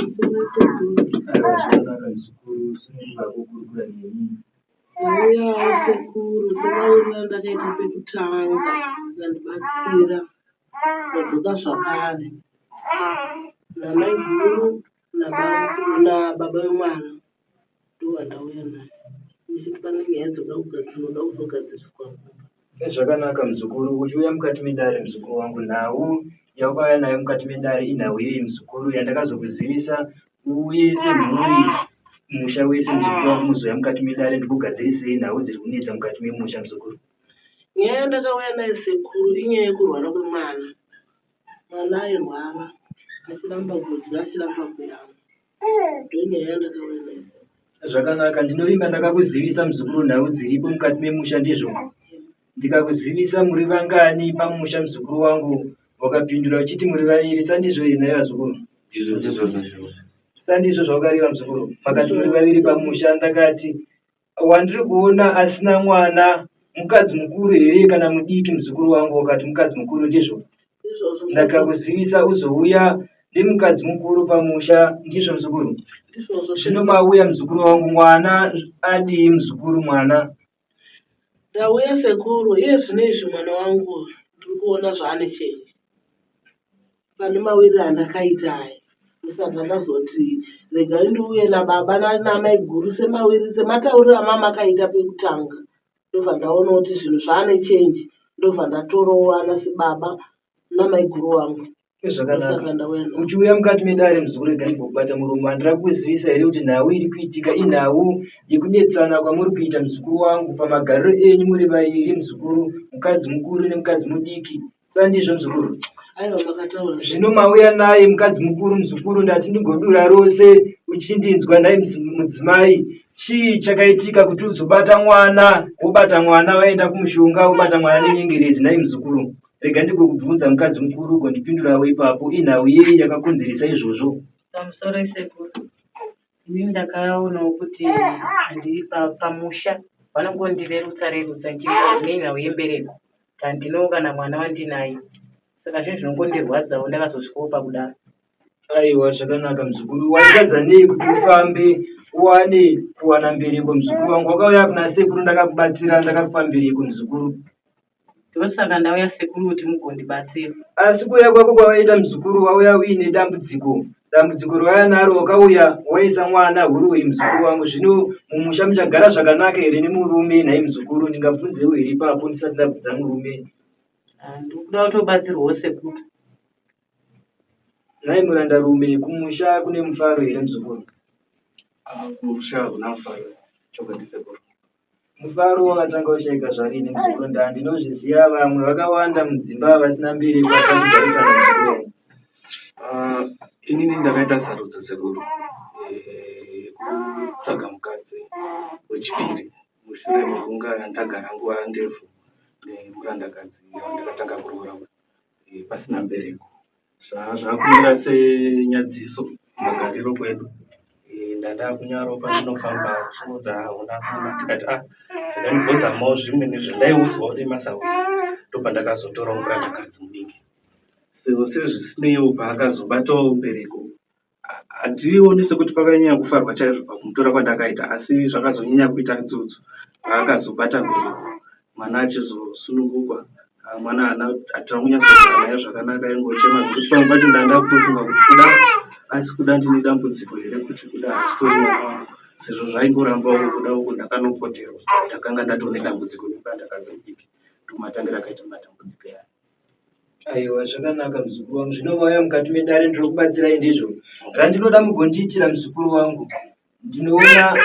Pamusoro sekuru. Aiwa zvakanaka muzukuru, sununguka kukurukura neni. Ndauyawo sekuru semauriro andakaita pekutanga mukandibatsira ndadzoka zvakare namaiguru nababa vemwana ndovandauya naye ndichiti pane nyaya dzinoda kuzogadziriswa kumba. Zvakanaka muzukuru, uchiuya mukati medare muzukuru wangu, nhau yawakauya nayo mukati medare inhau yei muzukuru yandakazokuzivisa uuye semhuri musha wese muzukuru wangu muzouya mukati medare ndikugadzirisei nhau dziri kunetsa mukati memusha muzukuru. Nyaya yandakauya nayo sekuru inyaya yekurwara kwemwana. Mwana airwara achiramba kudya achiramba kuyamwa. Ndonyaya yandakauya nayo sekuru. Zvakanaka, ndinovimba ndakakuzivisa muzukuru nhau dziripo mukati memusha ndizvo? Ndikakuzivisa muri vangani pamusha muzukuru wangu wakapindura uchiti muri vairi sandizvo here nhai vazukuru? Ndizvo ndizvo ndizvo. Sandizvo zvawakareva muzukuru? Makati muri vaviri pamusha ndakati wandiri kuona asina mwana mukadzi mukuru here kana mudiki muzukuru wangu wakati mukadzi mukuru ndizvo? Izvozvo sekuru. Ndakakuzivisa uzouya ndimukadzi mukuru pamusha ndizvo muzukuru? Ndizvozvo Zvino sekuru. mauya muzukuru wangu mwana adii muzukuru mwana? Ndauya sekuru iye zvino izvi mwana wangu ndiri kuona zvaane chenji pane mawiriro andakaita aya ndosaka ndazoti regai ndiuye nababa namaiguru sematauriro amamakaita pekutanga ndobva ndaona kuti zvinhu zvaane chenji ndobva ndatorawo vana sebaba namaiguru vangu. Zvakanaka. Ndosaka ndauya navo. Uchiuya mukati medare muzukuru rega ndimbokubata muromo. Handina kukuzivisa here kuti nhau iri kuitika inhau yekunetsana kwamuri kuita muzukuru wangu pamagariro enyu muri vairi muzukuru, mukadzi mukuru nemukadzi mudiki. Sandizvo muzukuru? Aiwa makataura. Zvino mauya naye mukadzi mukuru muzukuru ndati ndigodura rose uchindinzwa nhai mudzimai. Chii chakaitika kuti uzobata mwana wobata mwana waenda kumushonga wobata mwana nenyengerezi nhai muzukuru? Rega ndigokubvunza mukadzi mukuru ugondipindurawo ipapo inhau yei yakakonzeresa izvozvo? Pamusoro sekuru, inini ndakaonawo kuti handiri pamusha vanongondirerutsa rerutsa nenhau yembereko handinawo kana mwana wandinaye saka zvinhu zvinongondirwadzawo ndakazosvikawo pakudaro. Aiwa zvakanaka muzukuru, waitadza nei kuti ufambe uwane kuwana mbereko muzukuru wangu? Wakauya kuna sekuru ndakakubatsira ndakakupa mbereko muzukuru. Ndosaka ndauya sekuru kuti mugondibatsira. Asi kuuya kwako kwawaita muzukuru wauya uine dambudziko. Dambudziko rawauya naro wakauya waisa mwana huroyi muzukuru wangu. Zvino mumusha muchagara zvakanaka here nemurume nhai muzukuru? Ndingabvunzewo here ipapo ndisati ndabvunza murume? Ah, ndikuda kutobatsirwawo sekuru. Nhai murandarume, kumusha kune mufaro here muzukuru? Ah, kumusha hakuna mufaro chokwadi sekuru. Mufaro wakatanga kushaika zvarini muzukuru ndaa ndinozviziva vamwe vakawanda mudzimba vasina mbereko asi vachigarisana muzukuru wangu. Ah, inini ndakaita sarudzo sekuru eh, yekutsvaga mukadzi wechipiri mushure mekunga ndagara nguva ndefu nemurandakadzi wandakatanga kuroora eh, pasina mbereko. Zvakumira senyadziso magariro kwedu. Ndandakunyarawo pandinofamba vachindiudza hauna mwana ndikati ah rega ndimbozamawo zvimweni zvandaiudzwawo nemasahwira ndopandakazotorawo murandakadzi mudiki. Sezvisineiwo paakazobatawo mbereko Handioni sekuti pakanyanya kufarwa chaizvo pakumutora kwandakaita asi zvakazonyanya kuita dzudzu paakazobata mbereko mwana achizosunungukwa. Mwana haana hatina kunyatsogara naye zvakanaka aingochema zvekuti pamwe pacho ndanga ndakutofunga kuti kuda asi kuda ndine dambudziko here kuti kuda haasitori mwana wangu sezvo zvaingoramba uku kuda uku ndakanopoterwa ndakanga ndatone dambudziko nekuti mudiki ndomatangiro akaita matambudziko aya. Aiwa zvakanaka muzukuru wangu, zvino vauya mukati medare ndinokubatsirai ndizvo. Randinoda mugondiitira muzukuru wangu. Ndinoona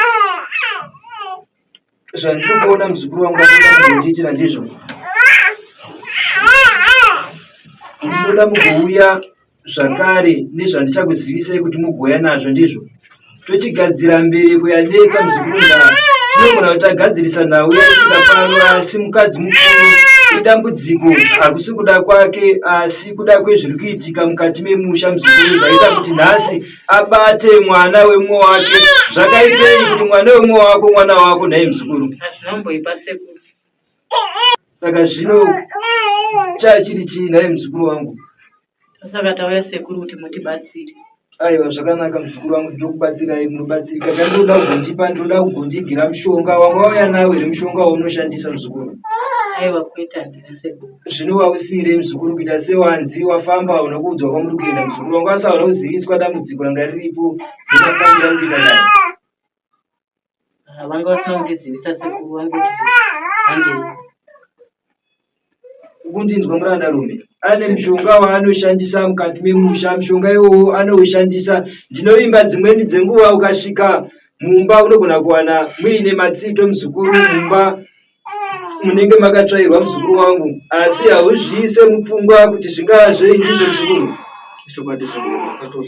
zvandiri kuona muzukuru wangu randinoda mugondiitira ndizvo. Ndinoda mugouya zvakare nezvandichakuzivisai kuti mugouya nazvo ndizvo tochigadzira mbereko yanetsa muzukuru ndaa tinogona kuti tagadzirisa nhau yaitika pano asi mukadzi mukuru idambudziko hakusi kuda kwake asi kuda kwezviri kuitika mukati memusha muzukuru zvaita kuti nhasi abate mwana wemumwe wake zvakaipei kuti mwana wemumwe wako mwana wako nhai muzukuru Hazvinomboipa sekuru. Saka zvino chachiri chii nhai muzukuru wangu? Saka tauya sekuru kuti mutibatsire. Aiwa zvakanaka muzukuru wangu ndinokubatsirai munobatsirika chandinoda kugondipa ndinoda kugondigira mushonga wanga wauya nawo here mushonga waunoshandisa muzukuru Aiwa kwete handina sekuru. Zvino wausiyirei muzukuru kuita sewanzi wafamba hauna kuudzwa kwamuri kuenda muzukuru wanga asi hauna kuziviswa dambudziko ranga riripo ndinafambira kuita dai Ah, vanga vasina kundizivisa sekuru vangoti handei. Ukundinzwa murandarume ane mushonga waanoshandisa mukati memusha mushonga iwowo anoushandisa ndinovimba dzimweni dzenguva ukasvika mumba unogona kuwana muine matsito muzukuru mumba munenge makatsvairwa muzukuru wangu asi hauzviise mupfungwa kuti zvingava zvei ndizvo muzukuru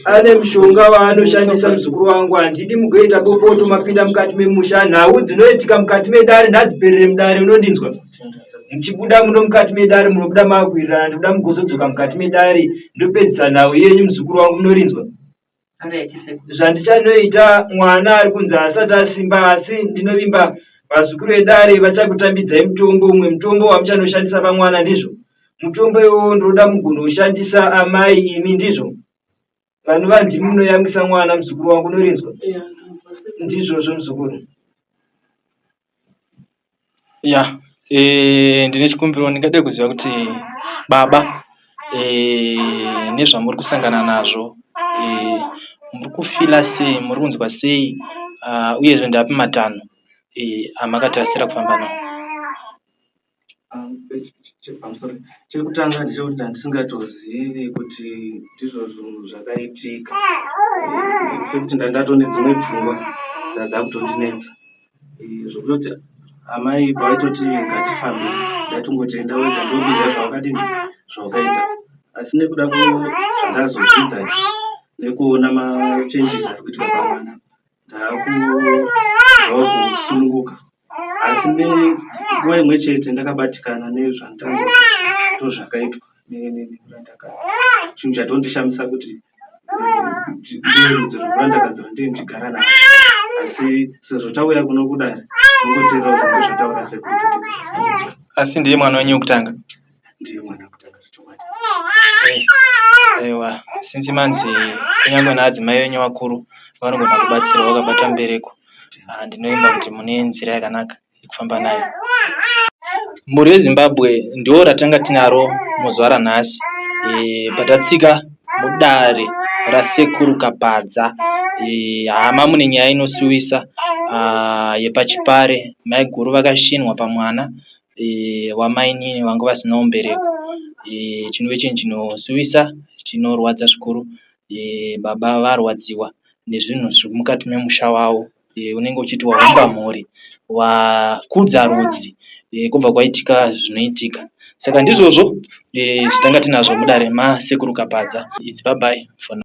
ane mushonga waanoshandisa muzukuru wangu handidi mugoita bopoto mapinda mukati memusha nhau dzinoitika mukati medare ndadziperere mudare unondinzwa muchibuda muno mukati medare munobuda makuwirirana ndikuda mugozodzoka mukati medare ndopedzisa nhau yenyu muzukuru wangu munorinzwa Zvandichanoita mwana ari kunzi haasati asimba asi ndinovimba vazukuru vedare vachakutambidzai mutombo umwe mutombo wamuchanoshandisa pamwana ndizvo mutombo iwowo ndinoda mugonoushandisa amai imi ndizvo vanova ndimi munoyamwisa mwana muzukuru wangu unorinzwa ndizvozvo muzukuru Ya eh, ndine chikumbiro ndingade kuziva kuti baba eh, nezvamuri kusangana nazvo eh, muri kufila sei muri kunzwa sei uh, uyezve ndeapi matanho eh, amakatarisira kufamba nawo? I'm sorry. Chekutanga ndechekuti ndandisingatozivi kuti ndizvo zvinhu zvakaitika. In fact ndandatone dzimwe pfungwa dzadzakutondinetsa. Zvekutoti amai pavaitoti ngatifambe ndaitongoti enda wega ndokuziva zvawakadini zvawakaita. Asi nekuda kwezvandazodzidza izvi nekuona machanges ari kuitika pamwana ndakunzwa kusununguka asi nenguva imwe chete ndakabatikana nezvandanzwa kuti ndozvakaitwa nemurandakadzi chinhu chatondishamisa kuti ndiye rudzi rwemurandakadzi rwandinenge ndichigara navo asi sezvo tauya kuno kudare ndongoteerera zvinenge zvataura sekuru totedzera Asi ndiye mwana wenyu wekutanga? Ndiye mwana wekutanga zvechokwadi. Aiwa, since manzi kunyange naadzimai venyu vakuru vanogona kubatsirwa vakabata mbereko, ah, ndinovimba kuti mune nzira yakanaka yekufamba nayo. Mhuri yeZimbabwe ndiwo ratanga tinaro muzuva ranhasi e, patatsika mudare raSekuru Kapadza. E, hama mune nyaya inosuwisa ah, yepachipare maiguru vakashinhwa pamwana e, wamainini vanga vasinawo mbereko e, chinove chinhu chinosuwisa chinorwadza zvikuru e, baba varwadziwa nezvinhu zviri mukati memusha wavo e, unenge uchiti waumba mhuri wakudza rudzi e, kwobva kwaitika zvinoitika saka ndizvozvo e, zvitanga tinazvo mudare masekuru Kapadza. It's bye bye for now.